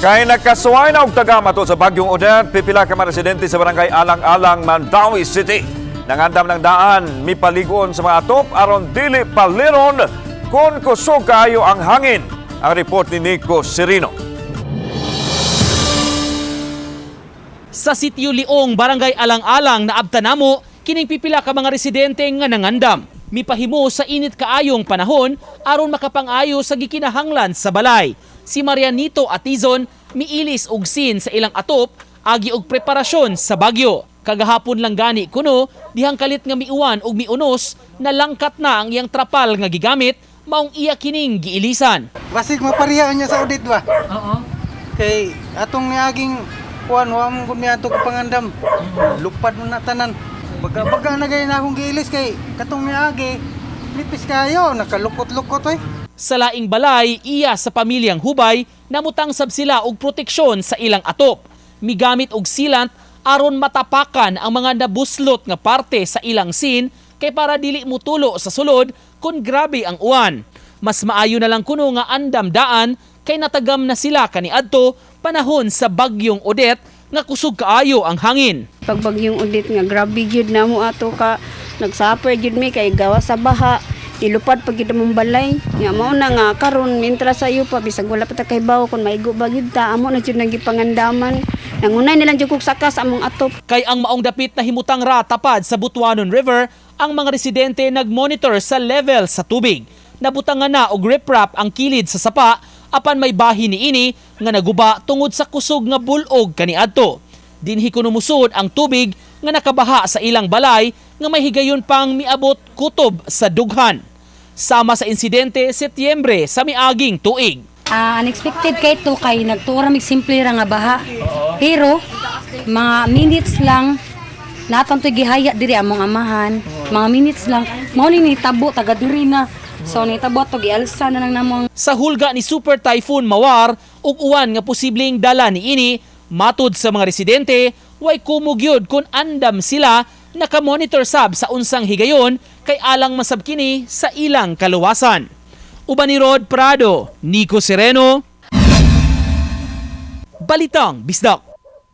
Kay nakasuway na og tagam ato sa Bagyong Odette, pipila ka mga residente sa Barangay Alang-Alang, Mandaue City nangandam ng daan, mipaligon sa mga atop aron dili paliron kung kusog kaayo ang hangin. Ang report ni Nico Serino. Sa Sitio Liong, Barangay Alang-Alang na namo, kining pipila ka mga residente nga nangandam. Mipahimo sa init kaayong panahon aron makapangayo sa gikinahanglan sa balay. Si Marianito Atizon miilis og sin sa ilang atop agi og preparasyon sa bagyo. Kagahapon lang gani kuno dihang kalit nga miuwan og miunos, nalangkat na ang iyang trapal nga gigamit, maong iya kining giilisan. Basig mapariha niya sa audit ba? Oo. Kay atong niaging kuan, wa mo gud niadto ko pangandam. Lupad mo na tanan. Baga-baga na gay na akong giilis kay katong niagi nipis kayo, nakalukot-lukot oy. Sa laing balay, iya sa pamilyang Hubay, namutang sab sila og proteksyon sa ilang atop. Migamit og sealant aron matapakan ang mga nabuslot nga parte sa ilang sin kay para dili mutulo sa sulod kung grabe ang uwan. Mas maayo na lang kuno nga andam daan kay natagam na sila kaniadto panahon sa Bagyong Odette nga kusog kaayo ang hangin. Pag Bagyong Odette nga grabe gyud namo ato ka nagsuffer gyud mi kay gawa sa baha, nilupad pa gyud among balay. Nga mao na nga karon mientras sayo pa, bisag wala pa ta kahibaw kung maigo ba gyud ta, amo na jud nang gipangandaman. Nangunay nilang jud kog saka sa among atop. Kay ang maong dapit na himutang ra tapad sa Butuanon River, ang mga residente nagmonitor sa level sa tubig. Nabutangan na og riprap ang kilid sa sapa apan may bahin niini nga naguba tungod sa kusog nga bulog kaniadto. Dinhi kuno musud ang tubig nga nakabaha sa ilang balay nga may higayon pang miabot kutob sa dughan. Sama sa insidente Setyembre sa miaging tuig. Ah, unexpected kay to kay nagtuo ra mig simple ra nga baha. Pero mga minutes lang natong to'y gihaya diri among amahan. Mga minutes lang mao ni nitabo taga diri na. So nitabo to, gialsa na lang namo ang Sa hulga ni Super Typhoon Mawar ug uwan nga posibleng dala niini, matud sa mga residente, way kumog gyud kung andam sila nakamonitor sab sa unsang higayon kay alang masab kini sa ilang kaluwasan. Uban ni Rod Prado, Nico Sereno, Balitang Bisdak.